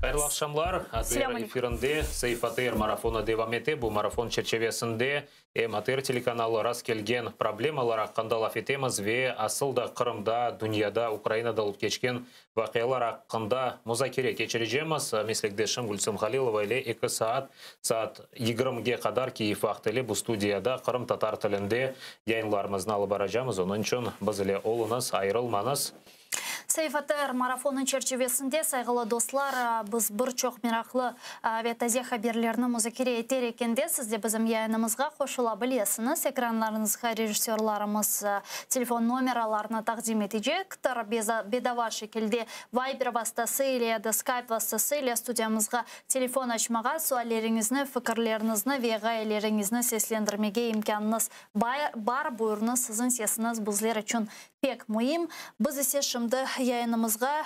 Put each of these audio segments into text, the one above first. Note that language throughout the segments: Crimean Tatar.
Hayırlı aqşamlar. ATR efirinde Seyf ATR marafonı devam ete. Bu marafon çerçevesinde em ATR telekanalı rast kelgen problemalar aqqında laf etemiz ve asıl da Qırımda, dünyada, Ukrainada olıp keçken vaqialar aqqında muzakere keçirecemiz. Meslekdeşim Gülsüm Halilova ile eki saat, saat yigirmige qadar Kiyev vaqtı ile bu studiyada qırımtatar tilinde yayınlarımıznı alıp baracamız. Onıñ içün biz ile oluñız, ayırılmañız. Seyf ATR marafonı çerçivesinde, sayğılı dostlar, biz bir çoq meraqlı ve taze haberlerni muzakere eter ekende, siz de bizim yayınımızğa qoşula bilesiñiz. Ekranlarıñızğa rejissörlarımız telefon nomeralarını taqdim etecektir. Bedava şekilde Viber vastası ile ya da Skype vastası ile studiyamızğa telefon açmağa, sualleriñizni, fikirleriñizni ve ğayeleriñizni seslendirmege imkânıñız bar. Buyurıñız, siziñ sesiñiz bizler içün Pek müim. Biz ise şimdi yayınımızğa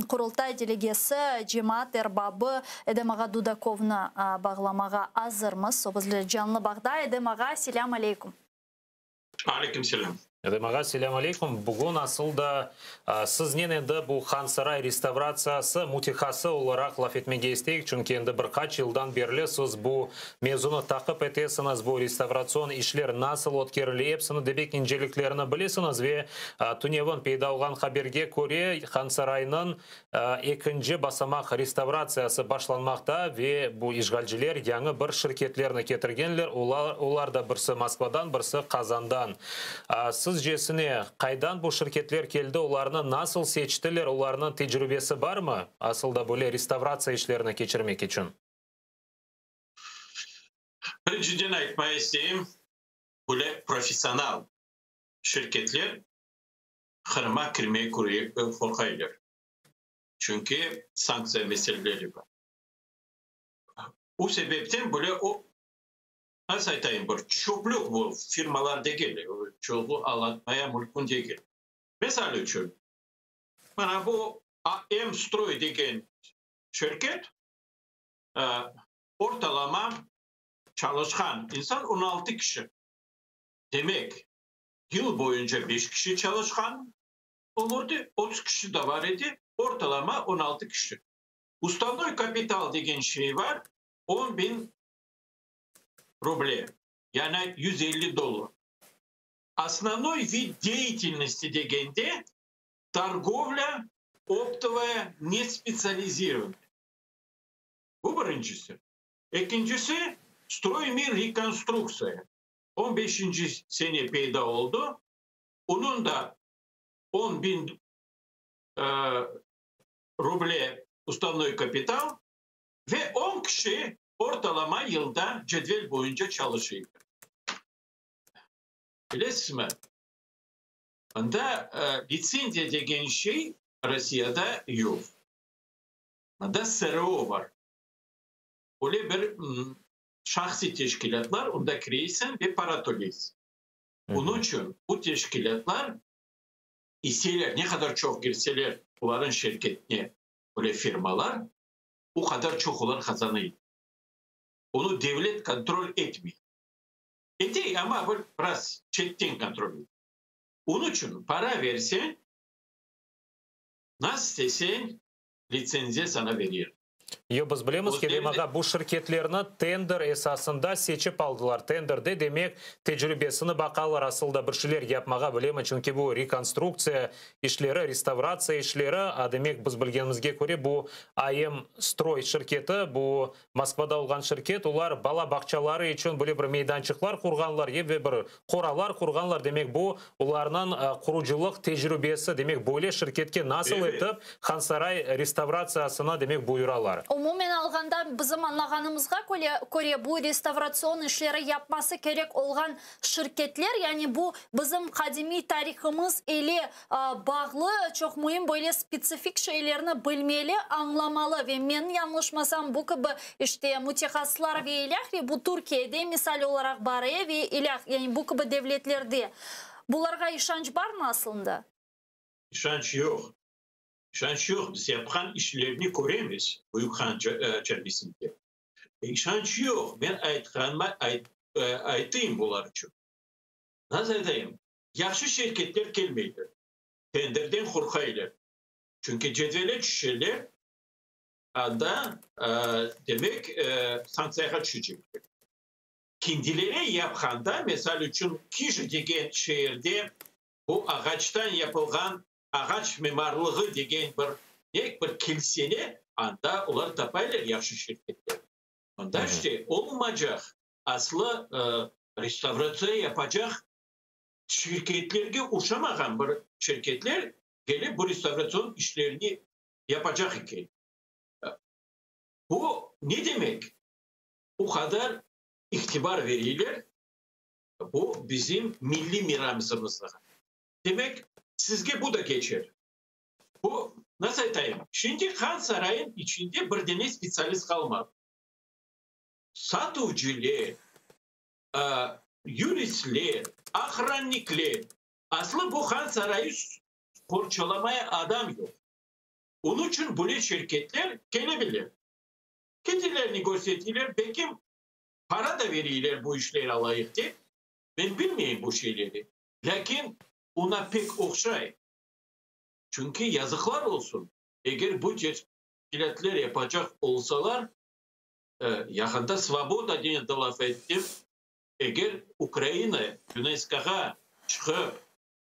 Qurultay delegesi, cemaat erbabı Edem ağa Dudakovnı bağlamağa azırmız. O bizle canlı bağda. Edem ağa, selâm aleyküm. Aleyküm selâm. Edem ağa, selâm aleyküm. Bugün asıl da siznen endi bu Hansaray restavratsiyası mütehası olaraq laf etmege isteyik, çünki endi bir qaç yıldan berli siz bu Mevzunı taqip etesiñiz, bu restavratsion işler nasıl ötkerile, epsini debek inceliklerini bilesiñiz ve tünevin peyda olğan haberge köre, Hansaraynıñ ekinci basamaq restavratsiyası başlanmaqta ve bu işğalciler yañı bir şirketlerni ketirgenler, olar da birsi Moskvadan, birsi Qazandan. Sizcesine, qaydan bu şirketler keldi, olarnı nasıl seçtiler, olarnıñ tecrübesi barmı, asıl da böyle restavratsiya işlerini keçirmek içün? Birinciden aytmağa isteyim, böyle professional şirketler Qırıma kirmege qorqaylar, çünki sanktsiya meseleleri bar. O sebepten böyle o, nasıl aytayım, bir çöplük bu firmalar degil, çoğu añlatmaya mümkün degil. Misal içün, mana bu AM Stroy degen şirket Ortalama çalışqan insan 16 kişi. Demek, yıl boyunca beş kişi çalışqan olurdı, 30 kişi de bar edi, ortalama 16 kişi. Ustavnoy kapital degen şey bar, 10 biñ ruble, yani 150 dollar. Osnovnoy vid deyatelnosti degende, torgovlâ optovaya nespetsializirovanaya. Bu birincisi. Ekincisi, Stroymir rekonstruktsiya on beşinci sene peyda oldı. Onıñ da on biñ ruble ustavnoy kapital ve on kişi ortalama yılda cedvel boyunca çalışıyor. Bilesizmi, anda litsenziya degen şey Rossiyada yoq. Anda SRO bar. Öyle bir şahsiy teşkilâtlar, onda kireysiñ ve para töleysiñ. Bunıñ içün bu teşkilâtlar iseler, ne qadar çoq kirseler olarnıñ şirketine öyle firmalar, o qadar çoq olar qazanay. Onı devlet kontrol etmey. Etey, amma bir biraz çetten kontrol ete. Onıñ içün para verseñ, nasıl isteseñ, litsenziya sana berir. Yoq, biz bilemiz ki, Edem ağa, bu şirketlerni tender esasında seçip aldılar. Tenderde, demek, tecrübesini baqalar, asıl da bir şeyler yapmağa bilemi, çünki bu rekonstruktsiya işleri, restavratsiya işleri, a demek, biz bilgenimizge köre, bu AM Stroy şirketi, bu Moskvada olğan şirket, olar bala bağçaları içün böyle bir meydançıqlar qurğanlar ve bir qoralar qurğanlar, demek, bu olarnıñ qurucılıq tecrübesi, demek, böyle şirketke nasıl etip Hansaray restavratsiyasını, demek, buyuralar. Umumen alğanda, bizim añlağanımızğa köre, bu restavratsion işleri yapması kerek olğan şirketler, yani bu bizim qadimiy tarihımız ile bağlı çoq müim böyle spetsifik şeylerni bilmeli, añlamalı ve men yañlışmasam bu kibi işte mütehassıslar ve ilâhre bu Türkiyede misal olaraq bar e ve ilâh yani bu kibi devletlerde. Bularğa işanç barmı aslında? İşanç yoq. İşanç yoq. Biz yapqan işlerni köremiz Büyük Han camisinde. İşanç yoq. Men aytqanıma aytayım bular içün. Nasıl aytayım? Yahşı şirketler kelmeyler, tenderden qorqaylar, çünki cedvele tüşseler, Anda, demek, sanktsiyağa tüşecekler. Kendileri yapqanda, misal içün, Kij degen şeerde bu ağaçtan yapılğan ağaç mimarlığı degen bir ne bir kilseni anda olar tapaylar yahşı şirketler. Anda işte olmacaq, aslı restavratsiya yapacaq şirketlerge oşamağan bir şirketler kelip bu restavratsion işlerini yapacaq eken. Bu ne demek? O qadar itibar vereyler bu bizim milliy miramızımızğa. Demek, sizge bu da keçer. Bu, nasıl aytayım, şimdi Han sarayın içinde bir dene spetsialist qalmadı. Satuvcılar, yuristler, ohrannikler, aslı bu Han sarayı qorçalamaya adam yoq. Onıñ içün böyle şirketler kele bile. Kendilerini körsetiler, belki para da vereyler bu işler alayıq dep. Men bilmeyim bu şeyleri. Lâkin oña pek oqşay. Çünki yazıqlar olsun, eger bu teşkilâtler yapacaq olsalar, yaqında Svoboda denen de laf ettim, eger Ukraina YUNESKOğa çıqıp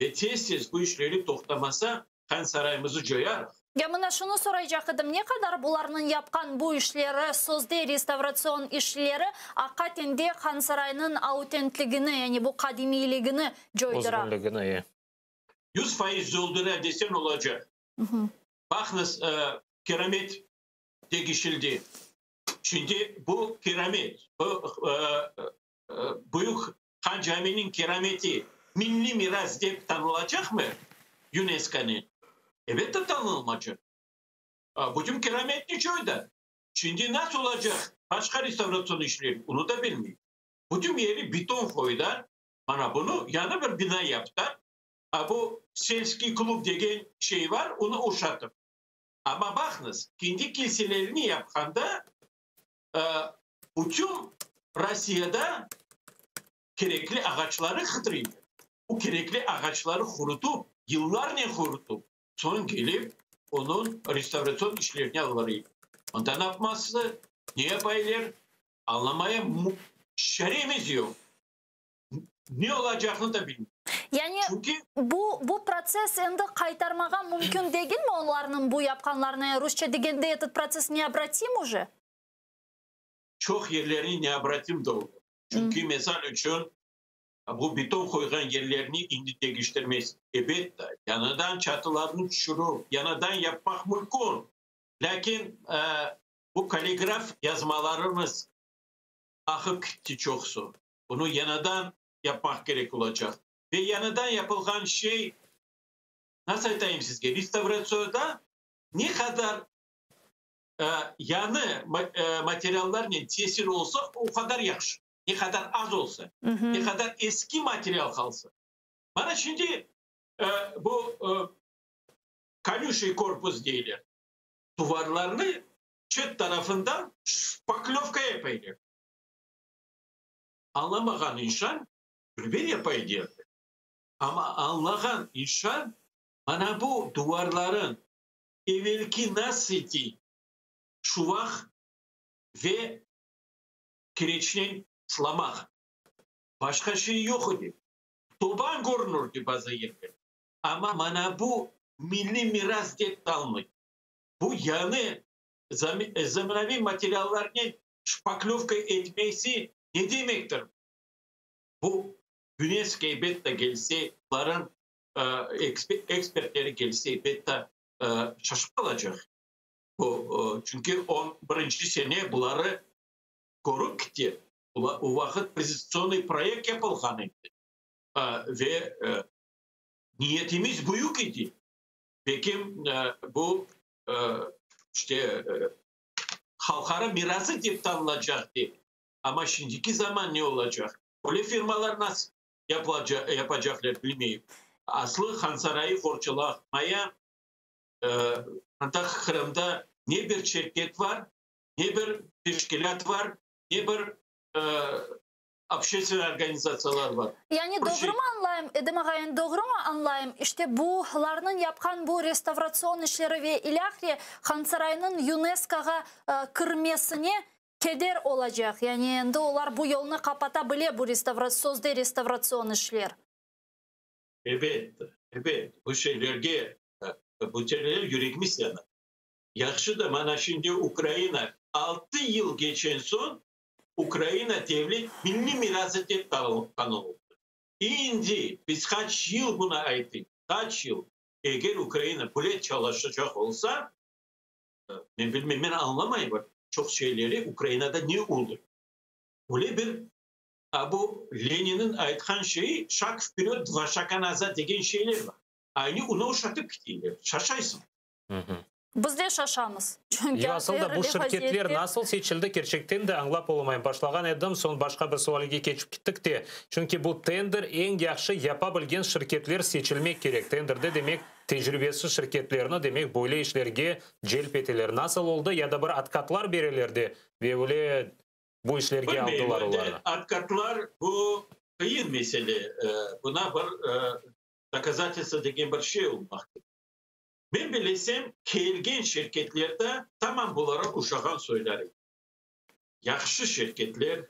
ve tez-tez bu işleri toqtamasa, Han sarayımızı coyarıq. Ya mına şunı soraycaq edim, ne qadar bularnıñ yapqan bu işleri, sözde restavratsion işleri, aqaten de Han sarayınıñ autentligini, yani bu qadimiyligini coydura? Özgünligini, e. 100% coldura desen olacaq. Baqıñız, kiramet degişildi. Şimdi bu kiramet, bu Büyük Han Caminiñ kirameti milliy miras dep tanılacaqmı YUNESKOnen? Elbette tanılmacaq. Bütün kirametni coydı. Şimdi nasıl olacaq başqa restavratsion işler, onı da bilmeyim. Bütün yeri beton qoydı, mana bunı yañı bir bina yaptı. A bu selskiy klub degen şey bar, onı oşatıp. Amma baqıñız, kendi kilselerini yapqanda bütün Rossiyada kerekli ağaçları qıdırıylar. Bu kerekli ağaçları qurutıp, yıllarnen qurutıp, soñ kelip onıñ restavratsion işlerini alırıylar. Onda ne yapması, ne yapaylar, añlamaya çaremiz yoq. Ne olacağını da bilmeymiz. Yani Çünki bu, bu protsess endi qaytarmağa mümkün degilmi onlarnıñ bu yapqanlarını? Rusça degende этот процесс необратим уже? Çoq yerleri neobраtim da oldı. Çünki, misal içün, bu beton qoyğan yerlerni indi degiştirmez. Elbette, yañıdan çatılarnı tüşürüv, yañıdan yapmaq mümkün. Lâkin bu kalligraf yazmalarımız aqıp kitti çoqusı. Bunı yañıdan yapmaq kerek olacaq. Ve yañıdan yapılğan şey, nasıl aytayım sizge, restavratsiyada ne qadar yañı materiallarnen tesir olsa, o qadar yahşı. Ne qadar az olsa, ne qadar eski material qalsa. Mana şimdi bu konüşiy korpus deyler. Duvarlarnı çet tarafından şpaklövka yapaylar. Añlamağan insan dülber yapay derdi. Amma añlağan insan mana bu duvarların evelki nasıl şuvaq ve kireçnen sılamaq. Başqa şey yoq edi. Toban körünirdi bazı yerler. Amma mana bu milliy miras dep tanılmay. Bu yañı zamanaviy materiallarnen şpaklövka etmesi ne demektir? Bu UNESCO elbette kelse, buların ekspertleri kelse, elbette şaşıp qalacaq. Bu, çünki on birinci sene buları körip kete. O vaqıt prezentatsionnıy proyekt yapılğan edi. Ve niyetimiz büyük edi. Peki bu işte halqara mirası dep tanılacaq dep. Amma şimdiki zaman ne olacaq? Öyle firmalar nasıl yapacaqlar bilmeyim. Aslı Hansarayı qorçalamaya anda Qırımda ne bir şirket var, ne bir teşkilât var, ne bir. Obşestvennoy organizatsiyalar bar. Yani doğrumı añlayım, Edem ağa, yani doğrumı añlayım, işte bularnıñ yapqan bu restavratsion işleri ve ilâhre Hansaraynıñ YUNESKOğa kirmesine keder olacaq, yani endi olar bu yolnı qapata bile bu sözde restavratsion işler? Ebet, ebet, bu şeylerge, bu şeyler yüregimiz yana. Yahşı da mana şimdi Ukraina altı yıl keçen soñ Ukraina devlet milliy mirası dep tanıldı. Şimdi biz qaç yıl bunı ayttıq, qaç yıl. Eger Ukraina böyle çalışacaq olsa, men bilmeyim, men añlamayım çoq şeyleri Ukrainada ne olur. Öyle bir, a bu Leninniñ aytqan şeyi, şag vpered, dva şaga nazad degen şeyler bar. Aynı onı oşatıp keteyler, şaşaysıñ. Biz de şaşamız. Çünki Yo, asıl da bu şirketler nasıl seçildi, kerçekten de añlap olamayım. Başlağan edim, soñ başqa bir sualge keçip kettik te. Çünki bu tender eñ yahşı yapa bilgen şirketler seçilmek kerek. Tenderde, demek, tecribesiz şirketlerni, demek, böyle işlerge celp eteler. Nasıl oldı ya da bir otkatlar bereler de ve öyle bu işlerge aldılar olarnı? Otkatlar bu qıyın mesele. Buna bir dokazatelstvo degen bir şey olmaq kerek. Men bilesem, kelgen şirketlerde tamam bulara uşağan soylar edi. Yahşı şirketler,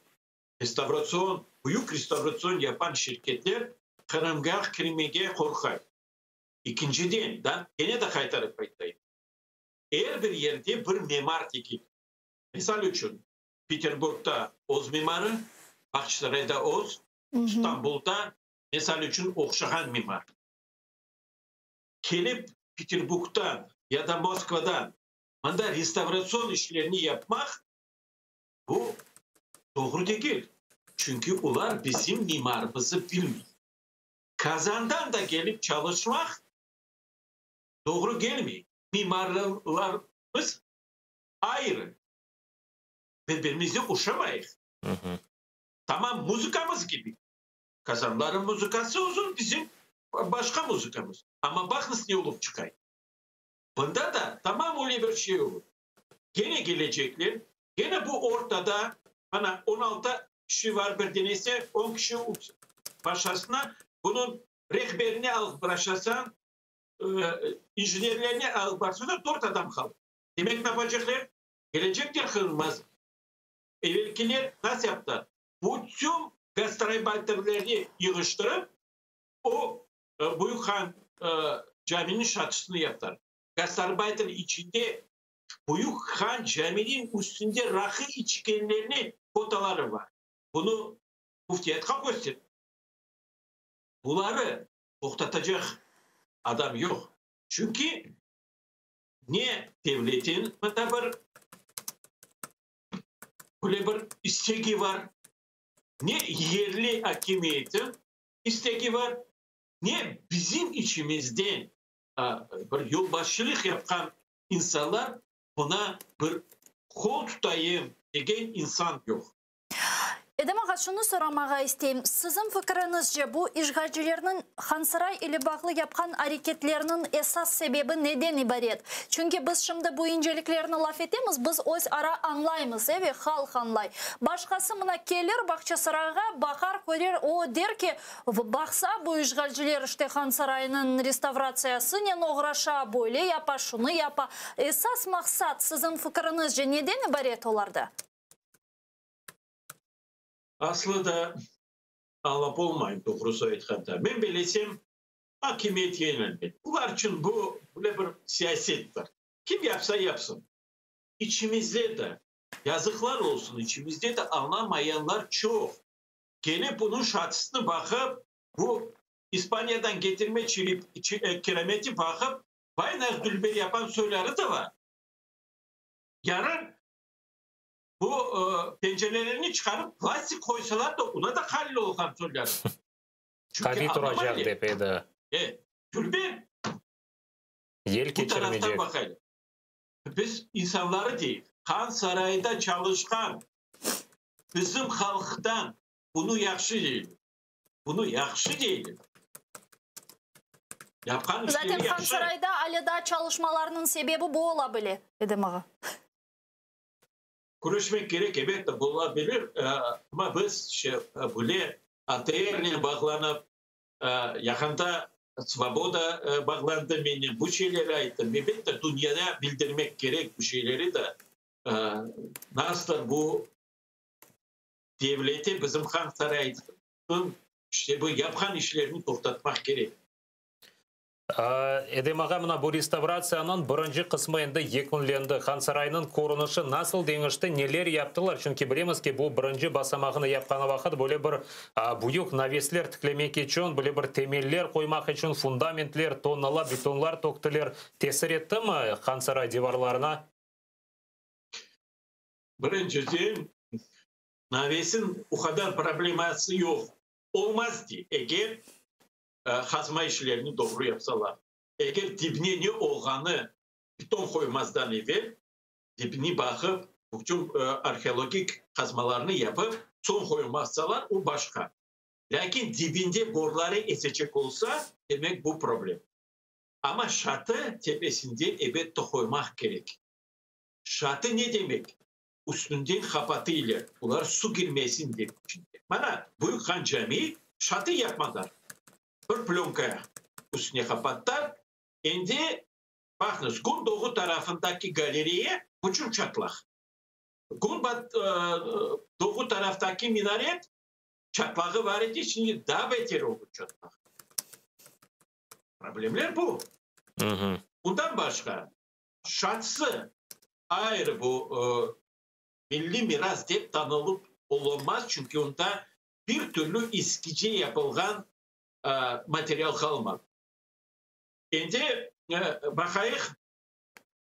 restavratsion, büyük restavratsion yapan şirketler Qırımğa kirmege qorqay. İkinciden, da, kene de qaytarıp aytayım, er bir yerde bir mimar degil. Misal içün, Peterburgda öz mimarı, Bağçasarayda öz, Stambulda, misal içün, oqşağan mimar. Kelip Peterburgdan ya da Moskvadan mında restavratsion işlerni yapmaq, bu doğru degil. Çünki olar bizim mimarımızı bilmey. Kazandan da kelip çalışmaq doğru kelmey. Mimarlarımız ayrı. Bir-birimizge oşamayıq. Tamam muzıkamız kibi. Kazanların muzıkası uzun, bizim başqa muzıkamız. Amma baqıñız ne olıp çıqay. Bunda da tamam öyle bir şey olur. Kene kelecekler, kene bu ortada, mana 16 kişi var bir denese, 10 kişi başlasına, bunıñ rehberini alıp başlasañ, injenerlerini alıp başlasañ, dört adam qalır. Demek ne yapacaqlar? Kelecekler qırılmaz. Evelkiler nasıl yaptı? Bütün gastrobayterlerni yığıştırıp, o Büyük Han caminiñ şatısını yaptılar. Gastarbayter içinde Büyük Han caminiñ üstünde raqı içkenlerniñ fotoları bar. Bunı müftiyatqa köster. Buları toqtatacaq adam yoq. Çünki ne devletin mında bir böyle bir istegi bar, ne yerli akimiyetin istegi bar, ne bizim içimizden bir yolbaşçılıq yapqan insanlar buna bir qol tutayım degen insan yoq. Edem ağa, şunı soramağa isteyim, siziñ fikiriñizce, bu işğalcilerniñ Hansaray ile bağlı yapqan areketleriniñ esas sebebi neden ibaret? Çünki biz şimdi bu inceliklerni laf etemiz, biz öz ara añlaymız, e, ve halq añlay. Başqası mına kelir Bağçasarayğa, baqar, körer, o, der ki, baqsa, bu işğalciler işte Hansaraynıñ restavratsiyasınen oğraşa, böyle yapa, şunı yapa. Esas maqsat, siziñ fikiriñizce, neden ibaret olarda? Aslı da añlap olmayım, doğrusı aytqanda. Men bilesem, akimiyet yenilmedi. Olar içün bu böyle bir siyasettir. Kim yapsa yapsın. İçimizde de, yazıqlar olsun, içimizde de añlamayanlar çoq. Kelip bunıñ şatısını baqıp, bu İspaniyadan getirme kirameti baqıp, vay nasıl dülber yapan soyları da bar. Yarın bu pencerelerini çıqarıp plastik qoysalar da, ona da halil olğan soyları. Qaviy turacaq dep edi. E, dülber. Yel keçirmeycek. Bu taraftan baqayıq. Biz insanları deyik. Han sarayında çalışqan bizim halqtan bunı yahşı deyler. Bunı yahşı deyler. Yapqan işleri Zaten yahşı. Hansarayda ale daa çalışmalarnıñ sebebi bu ola bile, Edem ağa. Küreşmek kerek, elbette, ola bilir, amma biz böyle ATRnen bağlanıp, yaqında Svoboda bağlandı mennen, bu şeyleri ayttım. Elbette, dünyada bildirmek kerek bu şeyleri de, nasıldır bu devleti bizim Han Saraynıñ işte bu yapqan işlerini toqtatmaq kerek. Edem ağa, mına bu restavratsiyanıñ birinci qısmı endi yekünlendi. Hansaraynıñ körünişi nasıl deñişti, neler yaptılar? Çünki bilemiz ki, bu birinci basamağını yapqanı vaqıt böyle bir büyük navesler tiklemek içün, böyle bir temeller qoymaq içün fundamentler, tonnalap betonlar töktiler. Tesir ettimi Hansaray divarlarına? Birinciden, navesin o qadar probleması yoq. Olmaz dey, eger qazma işlerini doğru yapsalar. Eger dibine ne olğanı beton qoymazdan evel dibini baqıp, bütün arheologik qazmalarnı yapıp, soñ qoymazsalar, o başqa. Lâkin dibinde borları esecek olsa, demek bu problem. Amma şatı tepesinde ebette qoymaq kerek. Şatı ne demek? Üstünden qapatıylar, olar su kirmesin dep içinde. Mana, Büyük Han Cami şatı yapmadan, bir plönka üstüne qapattılar. Endi, baqıñız, kün doğu tarafındaki galereya bütün çatlaq. Kün bat, doğu taraftaki minaret çatlağı bar edi, şimdi daa beter oldı çatlaq. Problemler bu. Bundan başqa, şatsı ayrı bu milliy miras dep tanılıp olunmaz, çünki onda bir türlü eskice yapılğan material qalmadı. Endi baqayıq,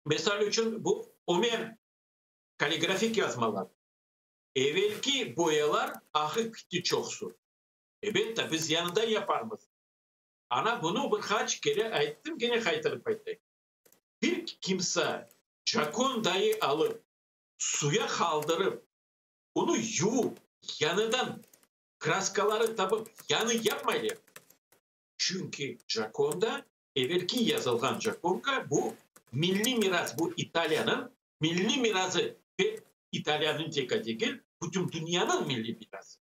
misal içün, bu Ömer kalligrafik yazmalar. Evelki boyalar aqıp gitti çoqusı. Elbette, biz yañıdan yaparmız. Ana, bunı bir qaç kere ayttım, kene qaytarıp aytayım. Bir kimse Cokondayı alıp, suya qaldırıp, onı yuvıp, yañıdan kraskaları tapıp, yañı yapmaylar. Çünki Cokonda, evelki yazılğan Cokonka, bu milliy miras, bu İtaliyanıñ milliy mirası ve İtaliyanıñ tek degil, bütün dünyanıñ milliy mirası.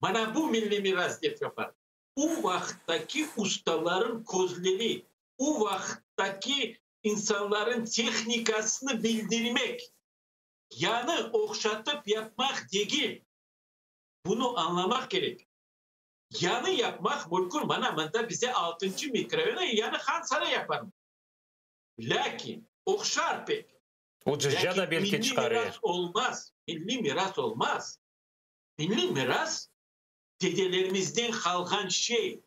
Mana bu milliy miras dep yapar. O vaqıttaki ustaların közleri, o vaqıttaki insanların tehnikasını bildirmek, yañı oqşatıp yapmaq degil. Bunı añlamaq kerek. Yañı yapmaq mümkün. Mana mında bize altıncı mikrorayonda yañı Han Saray yaparmız. Lâkin oqşar pek. Ucuzca da Lâkin belki milliy çıqar. miras olmaz. Milliy miras olmaz. Milliy miras dedelerimizden qalğan şey.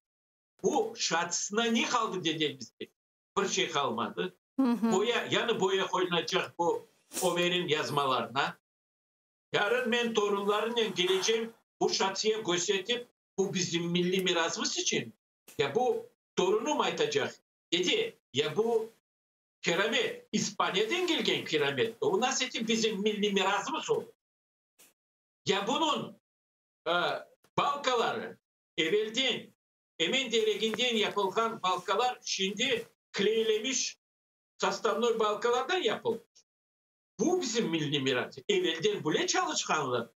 Bu şatısına ne qaldı dedemizden? Bir şey qalmadı. Boya, yañı boya qoyulacaq bu Ömer'in yazmalarına. Yarın men torunlarınen kelecem, bu şatıya köstertip, bu bizim milliy mirasımız içün. Ya bu torunım aytacaq, dede, ya bu kiramet, İspaniyadan kelgen kiramet, o nasıl etip bizim milliy mirasımız oldı? Ya bunıñ balkaları evelden, emen tereginden yapılğan balkalar şimdi kleylemiş sostavnoy balkalardan yapılmış. Bu bizim milliy miras. Evelden böyle çalışqanlar.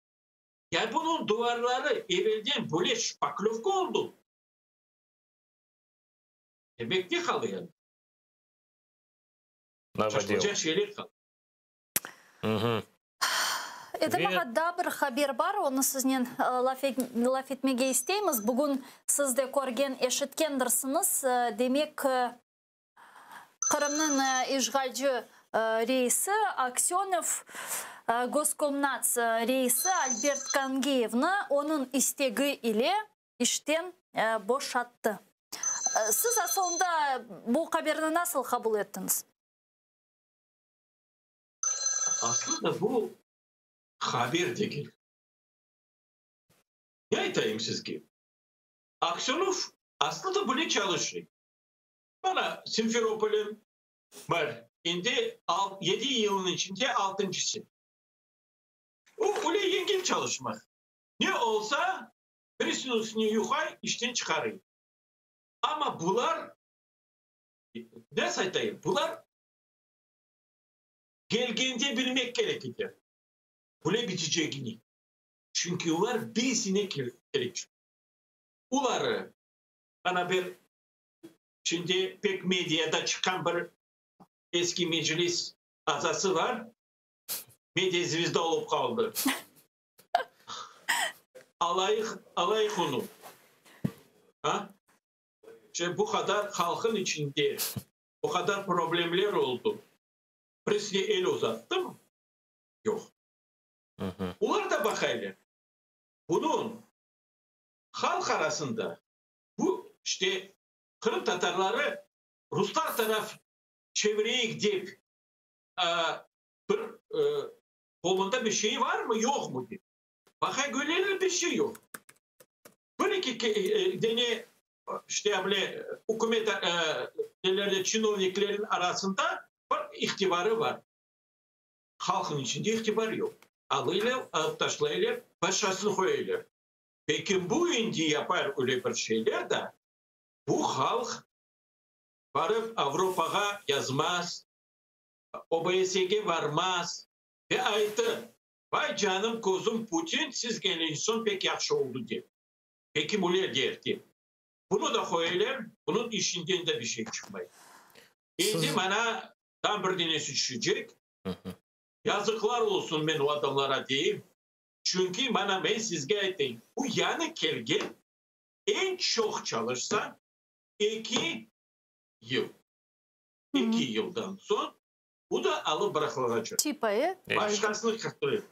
Ya bunıñ duvarları evelden böyle şpaklövka oldı. Demek ne qaldı yani? Şaşılacaq şeyler qaldı. Edem ağa, daa bir haber bar, onı siznen laf etmege isteymiz. Bugün siz de körgen, eşitkendirsiñiz. Demek, Qırımnıñ işğalci reisi Aksönov Goskomnats reisi Albert Kangiyevni onıñ istegi ile işten boşattı. Siz asılında bu haberni nasıl qabul ettiñiz? Aslında bu haber degil. Ne aytayım sizge? Aksönov aslında böyle çalışıy. Mana Simferopol'ün var. Endi 7 yılnıñ içinde altıncısı. O öyle yengil çalışmaq. Ne olsa, birisiniñ üstüne yuqay, işten çıqarıy. Amma bular, nasıl aytayım, bular kelgende bilmek kerek edi. Böyle bitecegini. Çünki olar birisine kerek. Oları, bana bir, şimdi pek mediada çıqqan bir eski meclis azası var, media zvezda olıp qaldı. Alayıq, alayıq onı. Ha? İşte bu qadar halqın içinde, bu qadar problemler oldı. Birisine el uzattı mı? Yoq. Olar da baqaylar. Bunıñ halq arasında bu işte Qırım tatarları ruslar taraf çevireyik dep bir qolunda bir şey var mı, yoq mı dep. Baqay köreler, bir şey yoq. Bir eki dene işte böyle ükümet чиновникlerin arasında bir itibarı var. Halqın içinde itibar yoq. Alıylar, alıp taşlaylar, başqasını qoyaylar. Peki bu endi yapar öyle bir şeyler da, bu halq barıp Avropağa yazmaz, OBSEge varmaz ve aytı: "Vay canım közüm Putin, siz kelgen soñ pek yahşı oldı" dep. Peki böyle der dep. Bunı da qoyaylar, bunıñ işinden de bir şey çıqmay. Endi mana tam bir denesi tüşecek. Yazıqlar olsun men o adamlara deyim. Çünki mana men sizge aytayım. Bu yanı kelgen eñ çoq çalışsa 2 yıl. 2 yıldan soñ bu da alıp bırakılacaq. Tipa, e? Başqasını qırqtırır.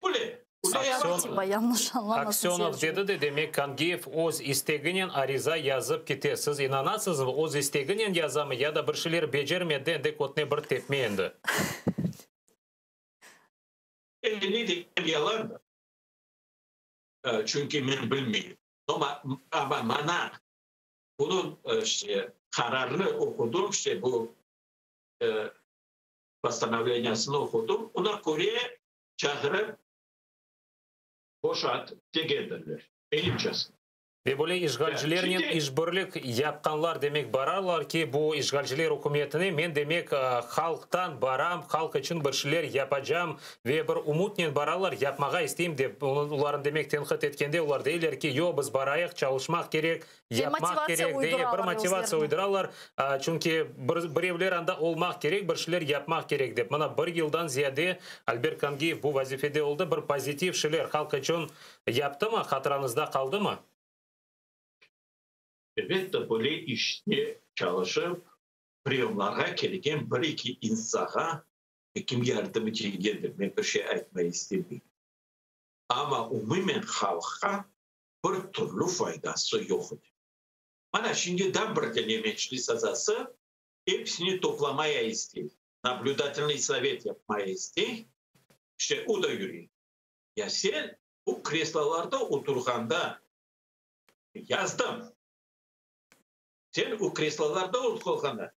Öyle. Tipa, yanlış anlamasın Aksenov seyirci. dedi de, demek Kangiyev öz isteginen ariza yazıp kete. Siz inanasıñızmı, öz isteginen yazamı ya da bir şeyler becermedi, endi kötüne bir tepme endi? Endi ne diyeyim, yalan da. Çünki men bilmeyim. Ama, ama mana bunıñ işte qararını oqudım, işte bu постановлениесini oqudım. Ona köre çağırıp boşat degendirler. Menimcesi. Ve böyle işğalcilernen Şimdi- işbirlik yapqanlar demek bararlar ki, bu işğalciler ükümetine men demek halqtan baram, halq içün bir şeyler yapacağım ve bir umutnen bararlar, yapmağa isteyim dep olarnı demek tenqit etkende olar deyler ki, yoq, biz barayıq, çalışmaq kerek, yapmaq motivatsiya kerek deye bir uyduralar motivatsiya özlerine. uyduralar. Çünki bir birevler anda olmaq kerek, bir şeyler yapmaq kerek dep. Mana bir yıldan ziyade Albert Kangiyev bu vazifede oldı, bir pozitiv şeyler halq içün yaptı mı, hatırañızda qaldı mı? Elbette böyle işte çalışıp priyomlarğa kelgen bir eki insanğa kim yardım etkendir, men bir şey aytmay istemeyim. Ama umumen halqqa bir türlü faydası yoq edi. Mana şimdiden bir tane meclis azası hepsini toplamaya istey. Наблюдательный совет yapmaya istey. İşte o da yürüyor. Ya sen bu kreslolarda oturğanda yazdım. Sen o kreslolarda oturğanda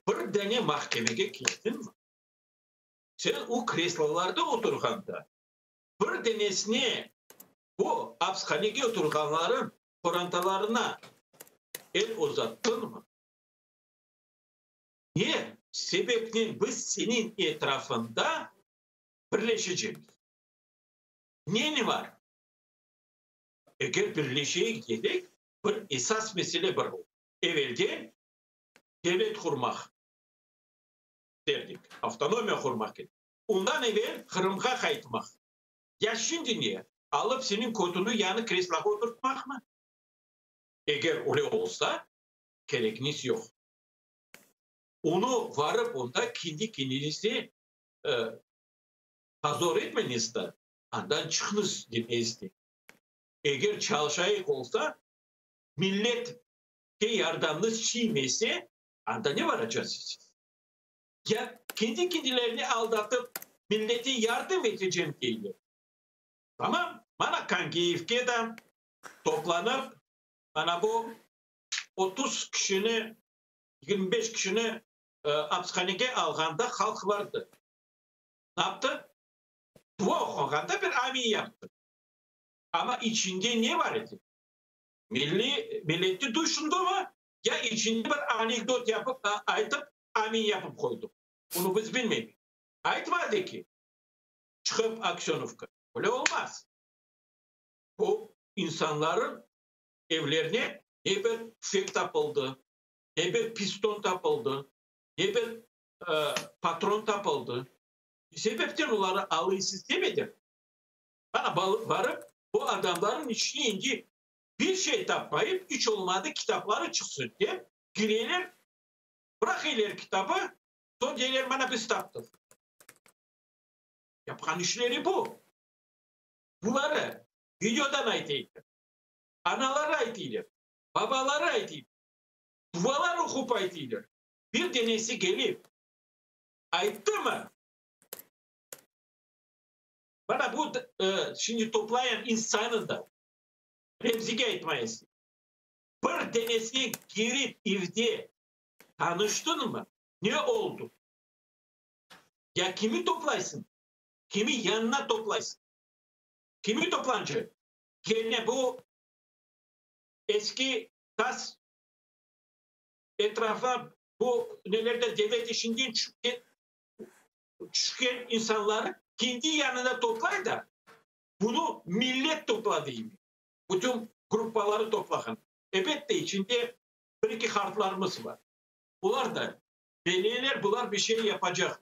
bir tane mahkemege kettin mi? Sen o kreslolarda oturğanda bir tanesine bu apishanege oturğanların qorantalarına el uzattın mı? Ne sebepten biz senin etrafında birleşecekmiz? Ne var? Eger birleşeyik dedik, bir esas mesele bar. Evelde devlet qurmaq derdik. Avtonomiya qurmaq kerek. Ondan evel Qırımğa qaytmaq. Ya şimdi ne? Alıp senin kötüni yanı kresloğa oturtmaq mı? Eger öyle olsa, kerekniz yoq. Onu varıp onda kendi kendinizi pozor etmeñiz de, andan çıqıñız dep. Eger çalışayıq olsa, milletke yardımınız çiymese, anda ne varacağız siz? Ya kendi kendilerini aldatıp millete yardım edeceğim deyler. Tamam, mana Kangiyevke de toplanıp, mana bu 30 kişini, 25 kişini apishanege alğanda halq vardı. Ne yaptı? Dua oquğanda bir amin yaptı. Ama içinde ne var edi? Milli, milleti düşündü mü? Ya içinde bir anekdot yapıp, aytıp, amin yapıp qoydu. Bunu biz bilmeyik. Aytmadı ki. Çıqıp Aksönovka. Öyle olmaz. Bu insanların evlerine ne bir tüfek tapıldı, ne bir piston tapıldı, ne bir patron tapıldı. Ne sebepten oları alıysız demedim. Bana barıp bu adamların içine indi bir şey tapmayıp, iç olmadı kitapları çıqsın dep kireler, bıraqıylar kitabı, soñ deyler mana biz taptıq. Yapqan işleri bu. Buları videodan aytaylar, anaları aytaylar, babaları aytaylar, dualar oqup aytaylar. Bir denesi kelip ayttımı? Mana bu şimdi toplayan insanı da Remzige aytmaya isteyim. Bir denesine kirip evde tanıştınmı? Ne oldu? Ya kimi toplaysın? Kimi yanına toplaysın? Kimi toplanacaq? Kene bu eski tas etrafa bu nelerde devlet işinden tüşken insanları kendi yanına toplay da, bunı millet topladı imi. Bütün gruppaları toplağan. Elbette içinde bir-eki hartlarımız var. Olar da beleyler, bular bir şey yapacaq.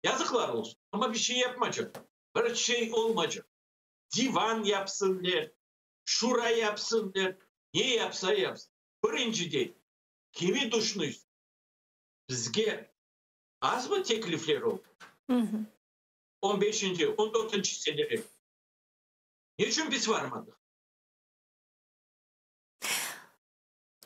Yazıqlar olsun, amma bir şey yapmacaq. Bir şey olmacaq. Divan yapsınlar, şura yapsınlar, ne yapsa yapsın. Birinciden, kimi duşnuysın? Bizge azmı teklifler oldı? On beşinci, on dörtünci senede. Ne içün biz varmadıq?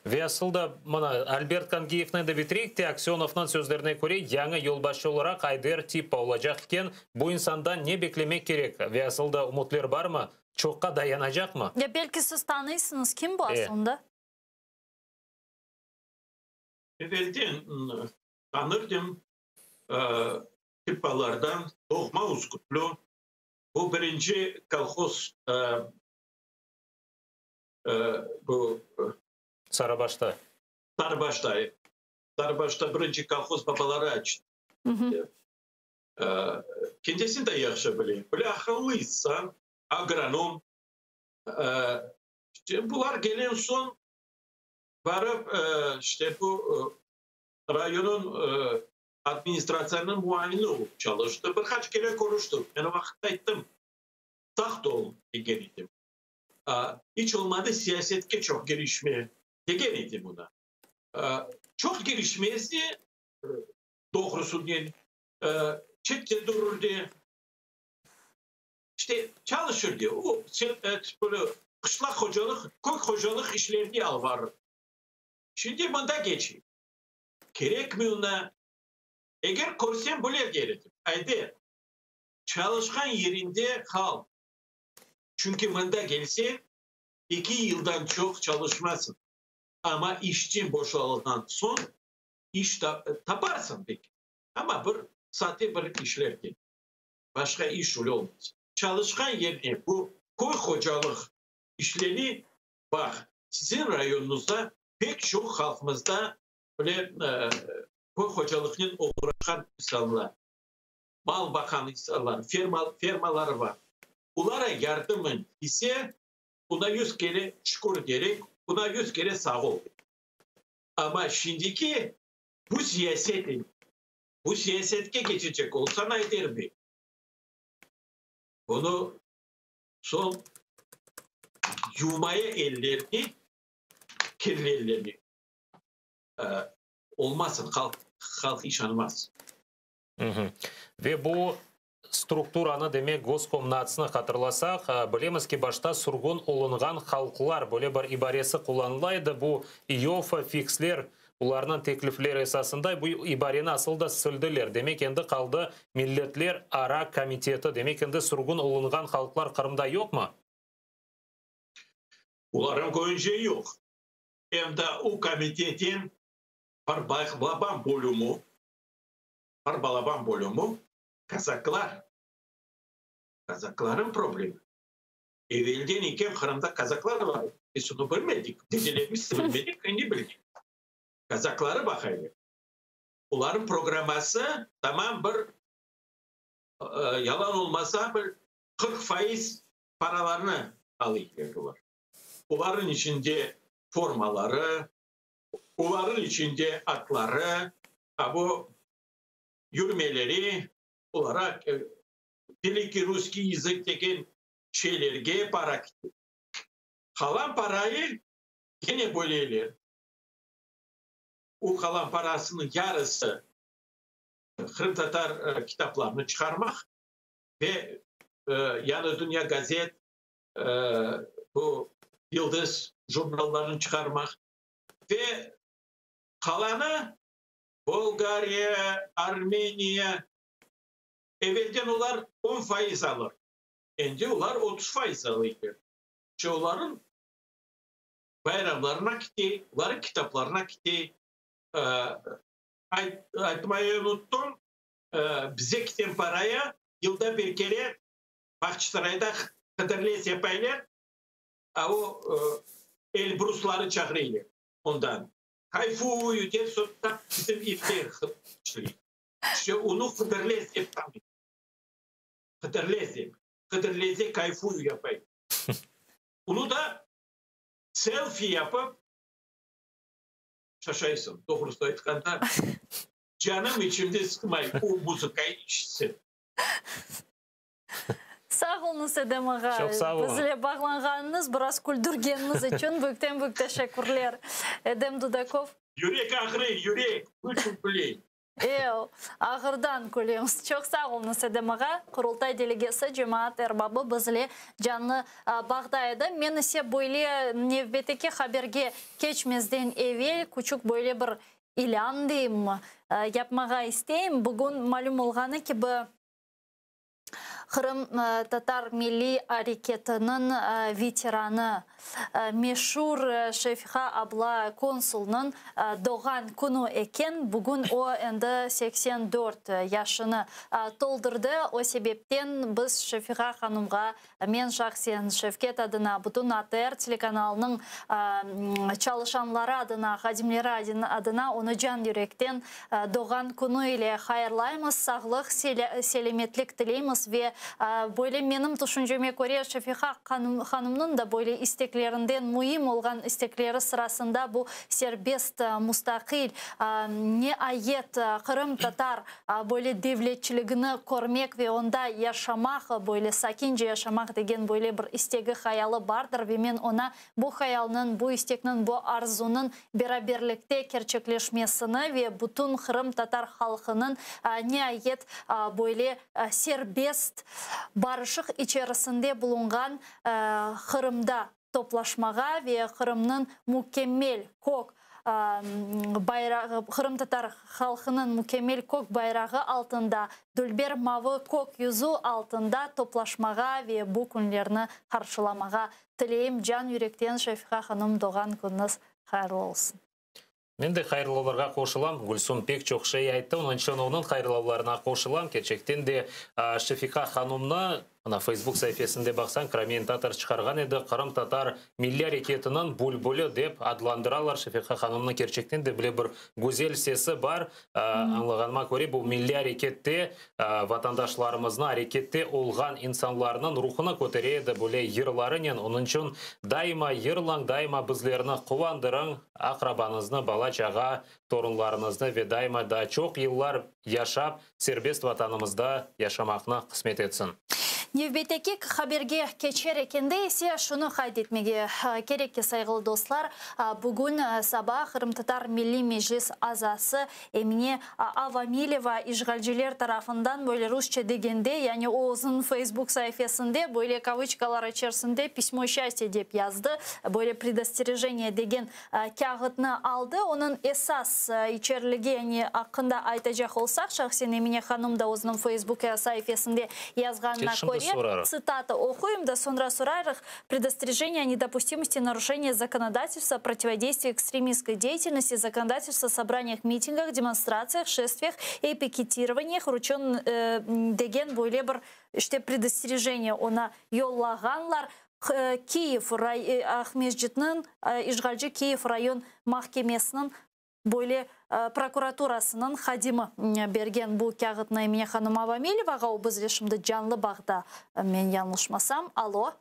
Ve asıl da, mına, Albert Kangiyevni de bitireyik te, Aksönovnıñ sözlerine köre, yañı yolbaşçı olaraq Ayder Tippa olacaq eken. Bu insandan ne beklemek kerek? Ve asıl da ümütler barmı? Çoqqa dayanacaqmı? Ya belki siz tanıysıñız, kim bu aslında? Evelden tanırdım, Tippalardan, doğma Üskütlü. Bu birinci kolhoz bu Sarıbaşta. Sarıbaşta, Sarıbaşta birinci kolhoz babaları açtı. Kendisini de yahşı bileyim. Böyle aqıllı insan, agronom. İşte bular gelen soñ barıp işte bu rayonıñ administratsiyanıñ muavini olıp çalıştı. Bir qaç kere körüştik. Men o vaqıt ayttım, saqt ol, degen edim. İç olmadı siyasetke çoq girişme, degen edim ona. Çoq girişmezdi, doğrusı men, çette dururdı, işte çalışırdı. O, böyle qışlaq hocalıq, köy hocalıq işlerini alıp barırdı. Şimdi mında keçeyim. Kerekmi ona? Eger körsem böyle der edim, Ayder, çalışqan yerinde qal. Çünki mında kelseñ, eki yıldan çoq çalışmasıñ, amma işten boşalğan soñ iş taparsıñ belki, amma bir sade bir işlerden, başqa iş öyle olmaz. Çalışqan yerine bu köy hocalıq işleri, baq, siziñ rayonıñızda pek çoq halqımızda böyle köy hocalıqnen oğraşqan insanlar. Mal baqan insanlar, ferma, fermaları bar. Olara yardımıñ ise, buna yüz kere şükür derek, buna yüz kere sağ ol. Amma şimdiki bu siyaset, bu siyasetke keçecek olsañ, Ayder bey, bunı soñ yuvmaya ellerini, kirli ellerini, olmasın, halq, halq işanmaz. Ve bu strukturanı, demek, Goskomnatsnı hatırlasaq, bilemiz ki, başta sürgün olunğan halqlar böyle bir ibaresi qullanıla edi, bu İOFA, fiksler, olarnıñ teklifleri esasında bu ibareni asıl da sildiler. Demek, endi qaldı Milletler ara komiteti. Demek, endi sürgün olunğan halqlar Qırımda yoqmı? Olarnıñ köyünce yoq. Em de o komitetin bir balaban bölümi, bir balaban bölümi kazaklar. Kazakların problemi. Evelden eken Qırımda kazaklar var edi. Biz onı bilmedik. Dedelerimiz de bilmedik, endi bildik. Kazakları baqayıq. Olarnıñ programması tamam bir. Yalan olmasa, bir 40% paralarını alıylar olar. Olarnıñ içinde formaları, olarnıñ içinde atları, a bu yürmeleri, olara Великий русский язык degen şeylerge para kete. Qalan parayı kene böleler. O qalan parasınıñ yarısı qırımtatar kitaplarını çıqarmaq ve Yañı dünya gazet, bu Yıldız jurnallarını çıqarmaq ve qalanı Bolgariya, Armeniya, evelden olar 10% alır, endi olar 30% alıylar. İşte olarnıñ bayramlarına kete, olarnıñ kitaplarına kete. Aytmayı unuttım, bize keten paraya yılda bir kere Bağçasarayda Hıdırlez yapaylar, a o Elbrusları çağırıylar ondan. Kayfuyu dep soñra bizim evde işley. İşte onı Hıdırlez dep tanıylar. Hıdırlez dep. Hıdırlezde kayfuyu yapay. Onı da selfi yapıp şaşaysıñ, doğrusı aytqanda, canım içimde sıqmay o muzıkayı işitsem. Sağ oluñız, Edem ağa. Çoq sağ oluñ. Bizle bağlanğanıñız, biraz küldürgeniñiz içün büyükten-büyük teşekkürler. Edem Dudakov. Yürek ağrıy, yürek, bunıñ küleyim. E, ağırdan külemiz. Çoq sağ oluñız, Edem ağa. Qurultay delegesi, cemaat erbabı bizle canlı bağda edi. Men ise böyle nevbetteki haberge keçmezden evel küçük böyle bir ilân deyimmi, yapmağa isteyim. Bugün malüm olğanı kibi, Qırımtatar milliy areketiniñ veteranı, meşur Şefiqa abla Konsulnıñ doğğan künü eken. Bugün o endi 84 yaşını toldurdı. O sebepten biz Şefiqa hanımğa, men şahsen Şevket adına, bütün ATR telekanalınıñ çalışanları adına, hadimleri adına onı can yürekten doğğan künü ile hayırlaymız, sağlıq, selâmetlik tileymiz ve böyle menim tüşünceme köre Şefiqa hanımnıñ da böyle isteklerinden müim olğan istekleri sırasında bu serbest, mustaqil, niayet qırımtatar böyle devletçiligini körmek ve onda yaşamaq, böyle sakince yaşamaq degen böyle bir istegi, hayalı bardır ve men oña bu hayalnıñ, bu istekniñ, bu arzunıñ beraberlikte kerçekleşmesini ve bütün qırımtatar halqınıñ niayet böyle serbest, barışıq içerisinde bulunğan Qırımda toplaşmağa ve Qırımnıñ mükemmel kök bayrağı, qırımtatar halqınıñ mükemmel kök bayrağı altında, dülber mavı kök yüzü altında toplaşmağa ve bu künlerni qarşılamağa tileyim. Can yürekten, Şefiqa hanım, doğğan künüñiz hayırlı olsun. Men de hayırlavlarğa qoşulam. Gülsum pek çoq şey ayttı, onıñ içün onıñ hayırlavlarına qoşulam. Kerçekten de Şefiqa hanımnı, mına Facebook saifesinde baqsañ, Crimean Tatars çıqarğan edi, qırımtatar milliy areketiniñ bülbüli dep adlandıralar Şefiqa hanımnı. Kerçekten de bile bir güzel sesi bar. Añlağanıma köre, bu milliy arekette vatandaşlarımıznı, arekette olğan insanlarnıñ ruhunı kötere edi böyle yırlarınen. Onıñ içün daima yırlañ, daima bizlerni quvandırıñ, aqrabañıznı, bala-çağa, torunlarıñıznı ve daima daa çoq yıllar yaşap, serbest Vatanımızda yaşamaqnı qısmet etsin. Nevbetteki haberge keçer ekende ise şunı qayd etmege kerek ki, sayğılı dostlar, bugün saba Qırımtatar Milliy Meclis azası Emine Avamileva işğalciler tarafından böyle rusça degende, yani o özüniñ Facebook saifesinde böyle kavıçkalar içerisinde pismo sçastya dep yazdı, böyle predosterejeniye degen kâğıtnı aldı. Onıñ esas içeriligi, yani aqqında aytacaq olsaq, şahsen Emine hanım da özüniñ Facebook saifesinde yazğanına köre, tsitata oquyım da, soñra sorarıq, Предостережение о недопустимости нарушения законодательства о противодействии экстремистской деятельности, законодательства о собраниях, митингах, демонстрациях, шествиях и пикетированиях вручен degen böyle bir işte предостережение oña yollağanlar. Kiyev, Aqmescitniñ işğalci Kiyev rayon mahkemesiniñ böyle. Prokuraturasınıñ hadimi bergen bu kâğıtnı Emine hanım Avamilevağa, o bizle şimdi canlı bağda, men yañlışmasam. Alo.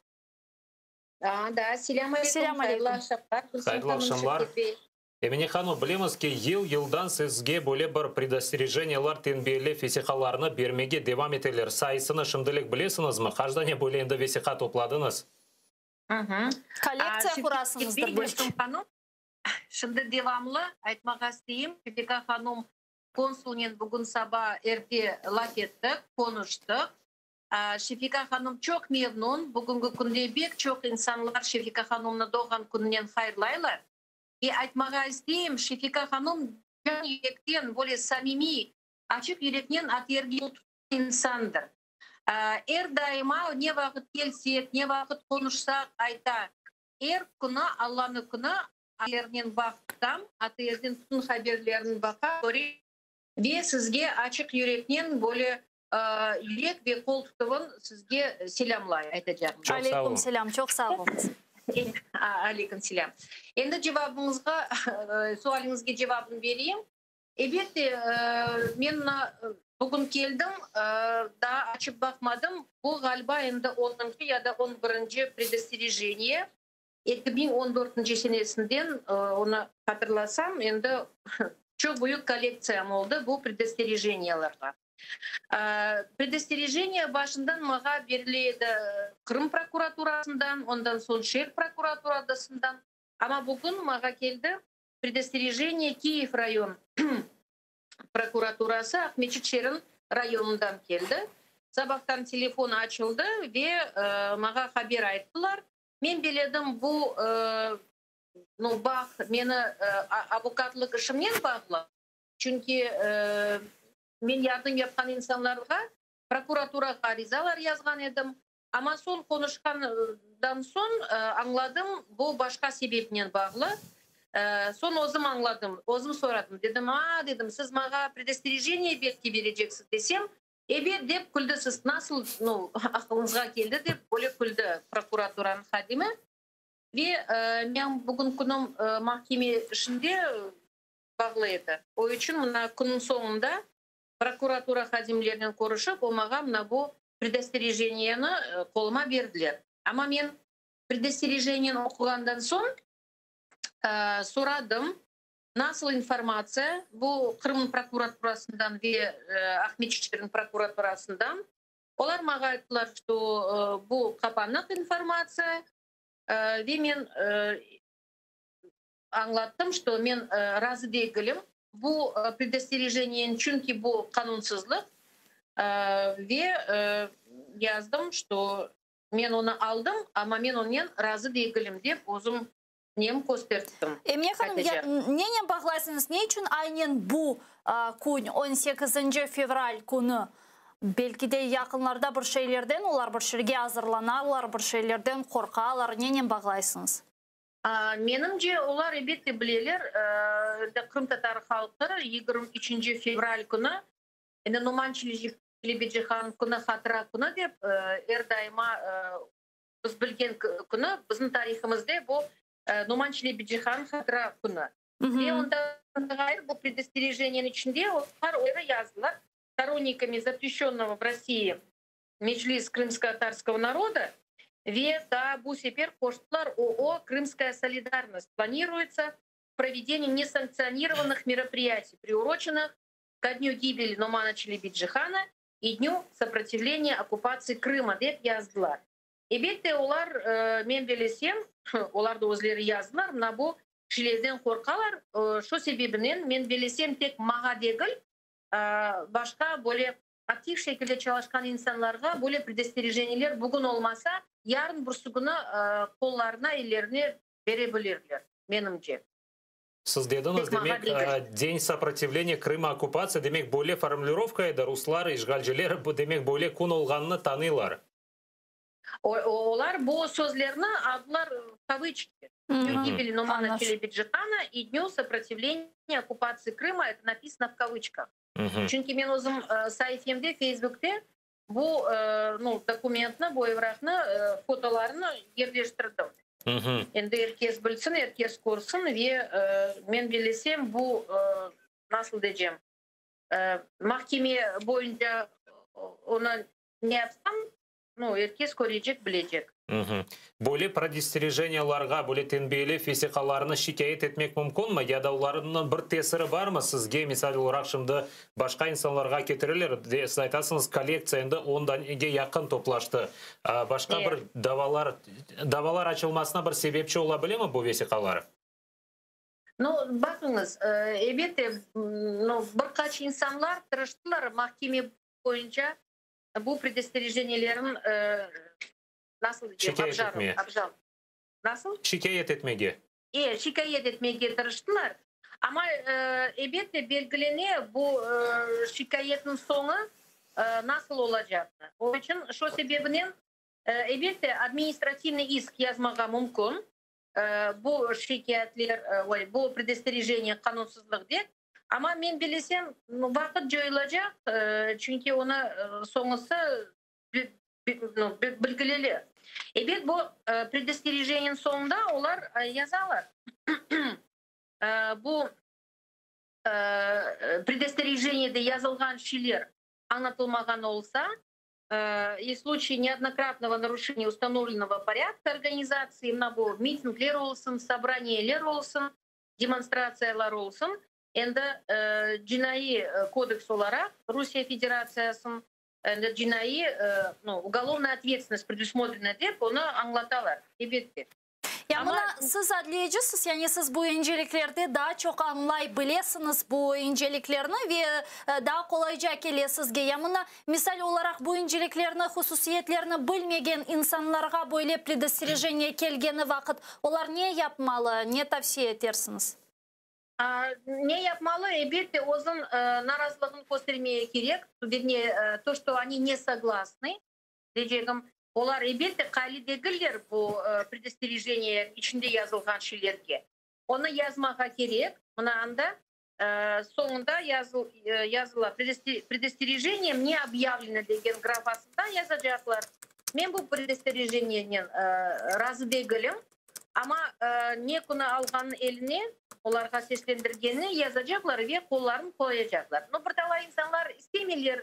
Da, selâm aleyküm, Selâm hayırlı aleyküm. aqşamlar, Gülsüm Hayırlı hanım, aqşamlar. Şevket bey. Emine hanım, bilemiz ki, yıl-yıldan sizge böyle bir predosтережениyalar, tenbiyelev vesiqalarını bermege devam eteler. Sayısını şimdilik bilesiñizmi? Qaç dane böyle endi vesiqa topladıñız? Kollektsiya Şevket qurasıñızdır bey, belki. Gülsüm hanım, şimdi devamlı aytmağa isteyim, Şefika hanım konsulnen bugün saba erte laf ettik, qonuştıq. Şefika hanım çoq memnun, bugünki künde bek çoq insanlar Şefika hanımnı doğğan kününen hayırlaylar. Ve aytmağa isteyim, Şefika hanım can yürekten, böyle samimiy, açıq yüreknen ATRge qol tutqan insandır. Er daima ne vaqıt kelsek, ne vaqıt qonuşsaq ayta, Er künü, Allanıñ künü, ATRnen bağ tutam, ATRden bütün haberlerini baqa, körem ve sizge açıq yüreknen böyle yürek ve qol tutuvın sizge selâmlay, aytacağım. Çoq sağ Aleyküm oluñ. selâm, çoq sağ oluñız. Aleyküm selâm. Endi cevabıñızğa, sualiñizge cevabını bereyim. Elbette, men mına bugün keldim, daa açıp baqmadım. Bu, ğaliba, endi onıncı ya da on birinci predosterejeniye. 2014-nci senesinden, onı hatırlasam, endi çoq büyük kollektsiyam oldı bu predosterejeniyalarğa. Predosterejeniya başından maña berile edi Qırım prokuraturasından, ondan soñ şeer prokuraturadasından. Amma bugün maña keldi predosterejeniya Kiyev rayon prokuraturası Aqmeçit şeeriniñ rayonından keldi. Sabahtan telefon açıldı ve maña haber ayttılar. Men beledim, bu nu, bağ meni avukatlıq işimnen bağlı, çünki men yardım yapqan insanlarğa prokuraturağa arizalar yazğan edim. Amma soñ qonuşqandan soñ añladım, bu başqa sebepnen bağlı. Soñ özüm añladım, özüm soradım, dedim, a, dedim, siz maña predosterejeniye belki bereceksiz desem, ebet dep küldi, siz nasıl, nu, aqılıñızğa keldi dep böyle küldi prokuraturanıñ hadimi. Ve men bugün künüm mahkeme işinde bağlı edi. O içün mına künniñ soñunda prokuratura hadimlerinen körüşip, o maña mına bu predosterejeniyeni qoluma berdiler. Amma men predosterejeniyeni oquğandan soñ soradım, nasıl informatsiya bu Qırım prokuraturasından ve Aqmescit şeeriniñ prokuraturasından. Olar maña ayttılar, что bu qapanıq informatsiya, ve men añlattım, что men razı degilim bu predosterejeniyen, çünki bu qanunsızlıq, ve yazdım, что men onı aldım, amma men onen razı degilim dep özüm nem kösterttim. Emine hanım, ya, nenen bağlaysıñız? Ne içün aynen bu kün, 18 fevral künü? Belki de yaqınlarda bir şeylerden olar bir şeyge azırlanalar, bir şeylerden qorqalar. Nenen bağlaysıñız? Menimce, olar elbette bileler, qırımtatar halqı 23 fevral künü, endi Noman Çelebicihan künü, hatıra künü dep er daima biz bilgen künü, bizim tarihimizde bu Noman Çelebicihan hatıra künü. Ve ondan ğayrı bu predosterejeniyanıñ içinde olar öyle yazdılar: сторонниками запрещенного в России Meclis крымско-татарского народа, ve daa bu sefer qoştılar ООО «Крымская солидарность» планируется проведение несанкционированных мероприятий, приуроченных ко дню гибели Номана Челебиджихана и Дню сопротивления оккупации Крыма dep yazdılar. Elbette, olar, men bilesem, olar da özleri yazdılar, mına bu kişilerden qorqalar, şu sebebinen, men bilesem, tek maña degil, başqa böyle aktiv şekilde çalışqan insanlarğa böyle predosterejeniyeler bugün olmasa, yarın birisi künü qollarına, ellerine bere bilirler, menimce. Siz dediñiz, demek, День сопротивления Крыма оккупации, demek, böyle formulirovka edi, ruslar, işğalciler, demek, böyle kün olğanını tanıylar. Olar bu sözlerni aldılar кавычки. Дню гибели Номана Челебиджихана и Дню сопротивления оккупации Крыма, это написано в кавычках. Çünki men özüm saifemde Facebookte bu, nu, dokumentni, bu evraqnı, fotolarını yerleştirdim. Endi er kes bilsin, er kes körsin ve men bilesem bu. Nasıl deycem, mahkeme boyunca onı ne yapsam, nu, er kes körecek, bilecek. Böyle predosterijeniyalarğa, böyle tenbiyelev vesiqalarını şikâyet etmek mümkünmi ya da olarnıñ bir tesiri barmı sizge, misal olaraq, şimdi başqa insanlarğa ketireler, de, siz aytasıñız, kollektsiya endi on danege yaqın toplaştı. Başqa bir davalar, davalar açılmasına bir sebepçi ola bilemi bu vesiqalar? Nu, baqıñız, elbette, nu, bir qaç insanlar tırıştılar mahkeme boyunca bu predosterijeniyelerin, nasıl diyeyim, Şikâyet etmeye. Nasıl? Şikâyet etmege. E, şikâyet etmege tırıştılar. Amma, elbette, belgilene bu şikâyetniñ soñu nasıl olacağını. Onıñ içün, şu sebebinen, elbette, administrativnıy isk yazmağa mümkün. Bu şikâyetler, oy, bu predosteriženiye qanunsızlıq dep. Amma men bilesem, vaqıt coyulacaq, çünki onı soñusı bilgileli. Ebet, bu predosteriženiyanıñ soñunda olar yazalar, bu predosteriženiyede yazılğan şeyler añlatılmağan olsa, и в случае неоднократного нарушения установленного порядка организации, mına bu mitingler olsun, sobraniyeler olsun, demonstratsiyalar olsun, endi cinaiy kodeks olaraq Rusiye Federatsiyasınıñ endi cinaiy, nu, уголовная ответственность предусмотрена dep onı añlatalar, elbette. Ya mına siz adliyecisiz, yani siz bu inceliklerde daa çoq añlay bilesiñiz bu inceliklerni ve daa qolayca kele sizge. Ya mına misal olaraq bu inceliklerni, hususiyetlerni bilmegen insanlarğa böyle predosтережение kelgeni vaqıt olar ne yapmalı, ne tavsiye etersiñiz? Ne yapmalı? Elbette, özüñ narazılığın köstermeye kerek, verniye, то, что они не согласны, deycegim, olar, elbette, qaylı degiller bu predosтережение içinde yazılğan şeylerge. Onı yazmağa kerek, mına anda soñunda yazıla, predosтережением не объявлено degen grafasında yazacaqlar. Men bu predosтережениenen razı degilim, amma ne künü alğanın eline, olarğa seslendirgenini yazacaqlar ve qolların qoyacaqlar. No, bir talay insanlar istemeyler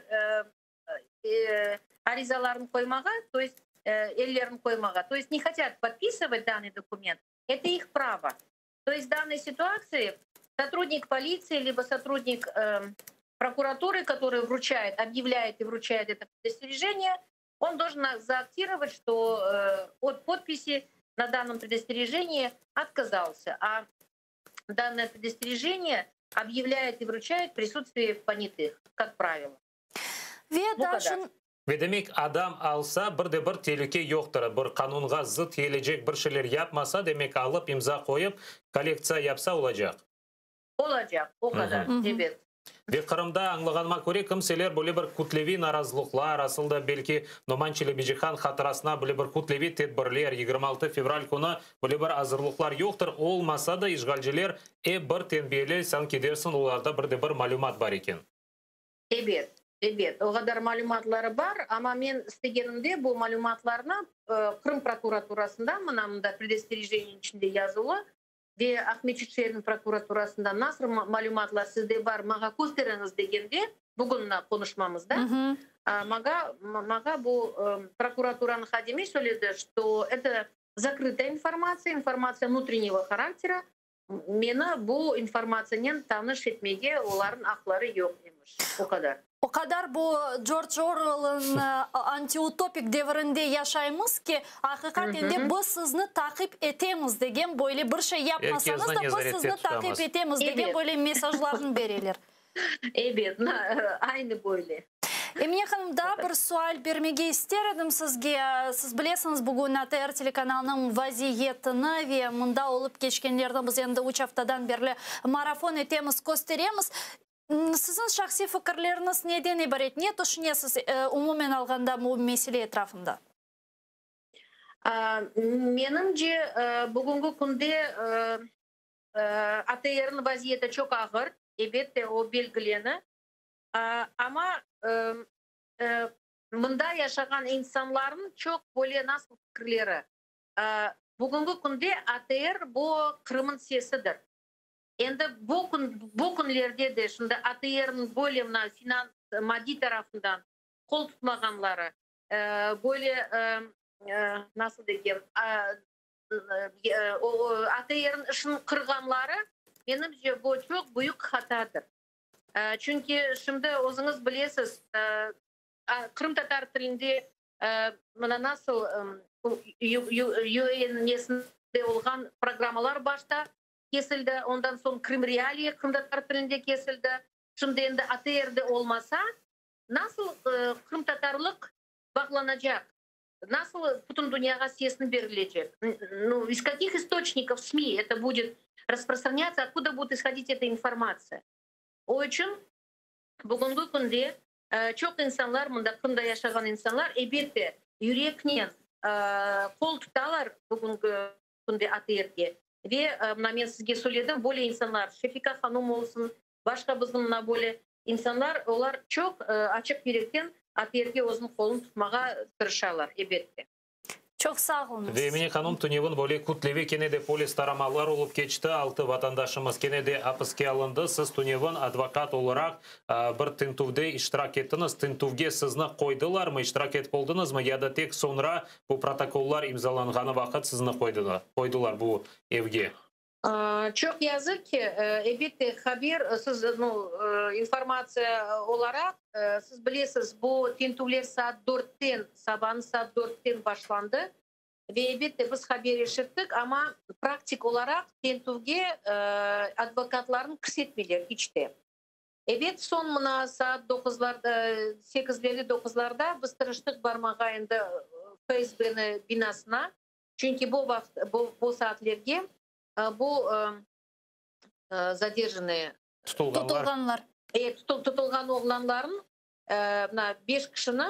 arizalarını qoymağa, то есть ellerini qoymağa, то есть не хотят подписывать данный документ, это их право. То есть в данной ситуации сотрудник полиции либо сотрудник прокуратуры, который вручает, объявляет и вручает это предостережение, он должен заактировать, что от подписи на данном предостережении отказался. А данное предостережение объявляет и вручает в присутствии понятых, как правило. Ve Bu qadar. Ve demek, adam alsa, bir de bir telüke yoqtır. Bir qanunğa zıt kelecek bir şeyler yapmasa, demek, alıp imza qoyıp, kollektsiya yapsa olacaq. Olacaq, o qadar, ebet. Ve Qırımda, añlağanıma köre, kimseler böyle bir kütleviy narazılıqlar, asıl da belki Noman Çelebicihan hatırasına böyle bir kütleviy tedbirler, 26 fevral künü böyle bir azırlıqlar yoqtır. Olmasa da, işğalciler ep bir tenbiyeli, sanki dersiñ, olarda bir de bir malümat bar eken. Ebet, ebet, o qadar malümatları bar, amma men istegenimde bu malümatlarnı Qırım prokuraturasında, mına mında predosтережение içinde yazılı, ve Aqmescit şeeriniñ prokuraturasında nasıl malümatlar sizde bar, maña kösteriñiz degende, bugün mına qonuşmamızda, maña, maña bu prokuraturanıñ hadimi söyledi, что это закрытая информация, информация внутреннего характера, meni bu informatsiyanen tanış etmege olarnıñ aqları yoq emiş, o qadar. O qadar bu George Orwell'ın antiutopik devirinde yaşaymız ki, aqiqaten de biz sizni taqip etemiz degen böyle bir şey yapmasañız da, biz sizni taqip etemiz degen böyle mesajlarnı bereler. Ebet, aynı böyle. Emine hanım, daa bir sual bermege ister edim sizge. Siz bilesiñiz, bugün ATR telekanalınıñ vaziyetini ve mında olıp keçkenlerni biz endi üç aftadan berli marafon etemiz, kösteremiz. Siziñ şahsiy fikirleriñiz neden ibaret? Ne tüşünesiz umumen alğanda bu mesele etrafında? Menimce, bugünki künde ATRniñ vaziyeti çoq ağır, elbette, o belgileni. Amma mında yaşağan insanlarnıñ çoq böyle nasıl fikirleri. Bugünki künde ATR bu Qırım'ın sesidir. Endi bu kün, bu künlerde de şimdi ATRniñ böyle mına finans, maddiy tarafından qol tutmağanları, böyle nasıl degem, ATRniñ işini qırğanları, menimce, bu çoq büyük hatadır. Çünki şimdi özüñiz bilesiz, qırımtatar tilinde mına nasıl UN nesinde olğan programmalar başta kesildi, ondan soñ Krım Realii qırımtatar tilinde kesildi. Şimdi endi ATRde olmasa, nasıl qırımtatarlıq bağlanacaq? Nasıl bütün dünyağa sesini berilecek? Ну, из каких источников СМИ это будет распространяться, откуда будет исходить эта информация? O içün bugünki künde çoq insanlar, mında Qırımda yaşağan insanlar, elbette, yüreknen qol tutalar bugünki künde ATRge. Ve mına men sizge söyledim, böyle insanlar, Şefika hanum olsun, başqa bizim mına böyle insanlar, olar çoq açıq yürekten ATRge özüniñ qolun tutmağa tırışalar, elbette. Çoq sağ oluñız. Ve Emine hanum, tünevin böyle kütleviy kene de polis taramalar olıp keçti, altı vatandaşımız kene de apiske alındı. Siz tünevin advokat olaraq bir tintüvde iştirak ettiñiz. Tintüvge sizni qoydılarmı, iştirak etip oldıñızmı ya da tek soñra bu protokollar imzalanğanı vaqıt sizni qoydılar bu evge? Çoq yazıq ki, elbette, haber, siz, nu, informatsiya olaraq, siz bilesiz, bu tintüvler saat 4-ten, sabanı saat 4-ten başlandı. Ve elbette biz haber eşittik, amma praktik olaraq tintüvge advokatlarnı kirsetmeyler iç te. Ebet, soñ mına saat 9-larda, 8.50-9-larda biz tırıştıq barmağa endi FSBni binasına. Çünki bu vaqıt, bu saatlerge bu задержанные Tutulğanlar. Tutulğanlar. Tutulğan oğlanların mına beş kişini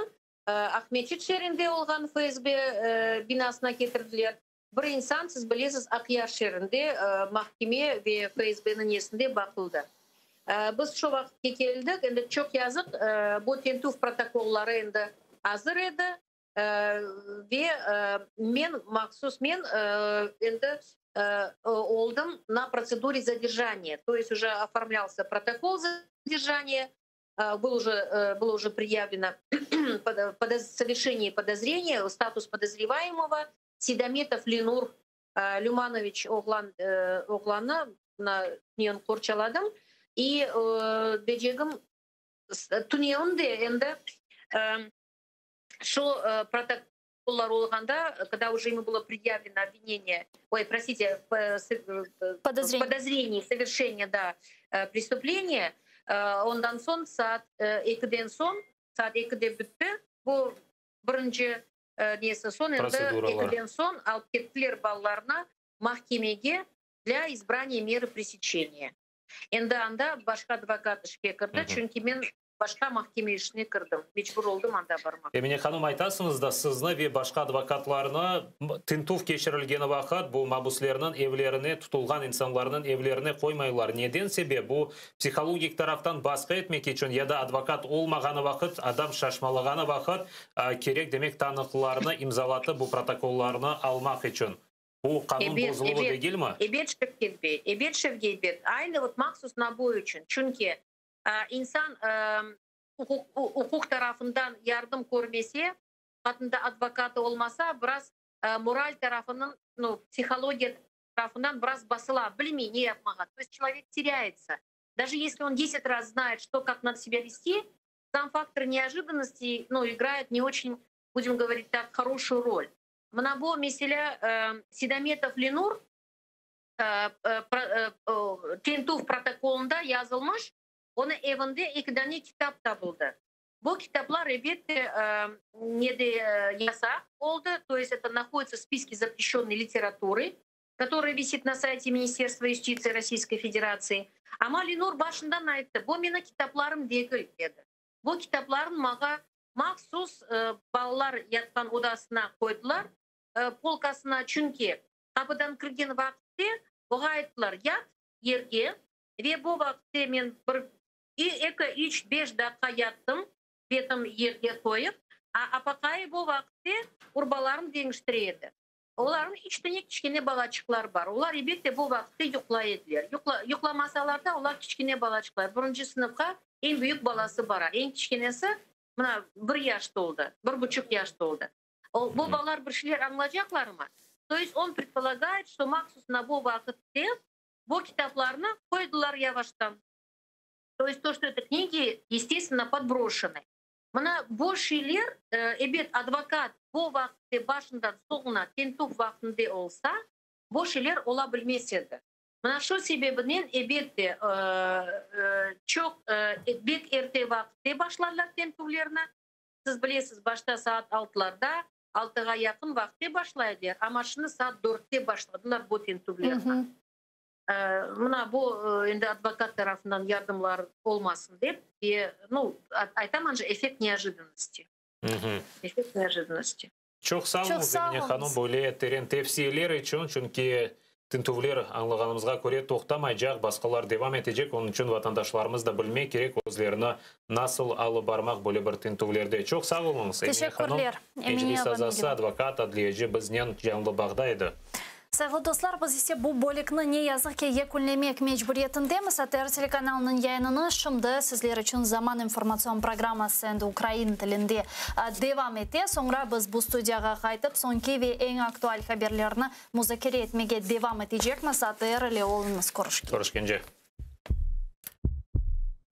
Aqmescit şeerinde olğan FSB binasına ketirdiler. Bir insan, siz bilesiz, Aqyar şeerinde mahkeme ve FSBniñ nesinde baqıldı. Biz şu vaqıtke keldik, endi çoq yazıq, bu tintüv protokolları endi azır edi ve men mahsus men endi oldım на процедуре задержания, то есть уже оформлялся протокол задержания, было уже предъявлено совершение подозрения, статус подозреваемого Сейдаметов Ленур Люманович oğlan, oğlanı men qorçaladım. И deycegim, tünevin de endi şu protokollar olğanda, когда уже ему было предъявлено обвинение, ой, простите, Подозрение. Подозрение совершения, да, преступления, ondan soñ saat 2-den soñ, saat 2-de bitti bu birinci nesi, soñ endi Proseduralar. 2-den soñ alıp kettiler balalarını mahkemege для избрания меры пресечения. Endi anda başqa advokat işke kirdi, çünki men başqa mahkeme işine kirdim. Mecbur oldım anda barmaq. Emine hanım, aytasıñız da, sizni ve başqa advokatlarnı tintüv keçirilgeni vaqıt bu mabuslerniñ evlerine, tutulğan insanlarnıñ evlerine qoymaylar. Neden sebep? Bu psihologik taraftan basqı etmek içün ya da advokat olmağanı vaqıt, adam şaşmalağanı vaqıt kerek, demek, tanıqlarnı imzalatıp bu protokollarnı almaq içün. Bu qanun bozuluvı degilmi? Ebet, Şevket bey, ebet, Şevket bey. Aynı вот mahsus bu içün. Çünki insan uquq tarafından yardım körmese, qatında advokatı olmasa, biraz moral tarafınıñ, ну, psihologiya tarafından biraz basıla, bilmey ne yapmağa. То есть человек теряется. Даже если он 10 раз знает, что, как надо себя вести, сам фактор неожиданности, ну, играет не очень, будем говорить так, хорошую роль. Mına bu mesele Сейдаметов Ленур tintüv protokolında yazılmış, onıñ evinde eki dane kitap tapıldı. Bu kitaplar elbette nede yasaq oldı, то есть это находится в списке запрещенной литературы, который висит на сайте Министерства юстиции Российской Федерации. Amma Ленур başından ayttı, bu menim kitaplarım degil dedi. Bu kitapların maña mahsus balalar yatqan odasına qoydılar, polkasına, çünki qapıdan kirgen vaqıtte oña ayttılar, yat yerge ve bu vaqıtte men bir 2, 3, 5 daqqa yattım, betim yerge qoyıp, apaqayı bu vaqıtte urbalarını deñiştire edi. Olarnıñ üç tane kiçkene balaçıqlar bar. Olar, elbette, bu vaqıtte yuqlay ediler. Yuqlamasalar da, olar kiçkene balaçıqlar. Birinci sınıfqa eñ büyük balası bara. Eñ kiçkenesi, mına, bir yaş toldı, bir buçuq yaş toldı. O, bu balalar bir şeyler añlaycaqlarmı? То есть он предполагает, что mahsus bu vaqıtte bu kitaplarnı qoydılar yavaştan. То есть то, что это книги, естественно, подброшены. Mına bu şeyler, ebet, advokat bu vaqıtte başından soñuna tintüv vaqtında olsa, bu şeyler ola bilmez edi. Mına şu sebebinen, elbette, çoq bek erte vaqıtte başlarlar tintüvlerni. Siz bilesiz, başta saat 6-larda, 6-ğa yaqın vaqıtte başlaydılar, amma şimdi saat 4-te başladılar bu tintüvlerni. Mına bu endi advokat tarafından yardımlar olmasın dep, ну, aytaman, эффект неожиданности. Эффект неожиданности. Çoq sağ oluñız, Emine hanım, böyle teren tevsiyeler içün, çünki tintüvler, añlağanımızğa köre, toqtamaycaq, basqılar devam etecek, onıñ içün vatandaşlarımız da bilmek kerek özlerini nasıl alıp barmaq böyle bir tintüvlerde. Çoq sağ oluñız, Emine hanım. Teşekkürler. Meclis azası, advokat, adliyeci biznen canlı bağda edi. Sayğılı dostlar, biz ise bu bölükni ne yazıq ki yekünlemek mecburiyetindemiz. ATR telekanalınıñ yayınını şimdi sizler içün Zaman informatsion programması endi ukrain tilinde devam ete. Soñra biz bu studiyağa qaytıp, soñki ve eñ aktual haberlerni muzakere etmege devam etecekmiz. ATR ile oluñız, körüşkence. Körüşkence.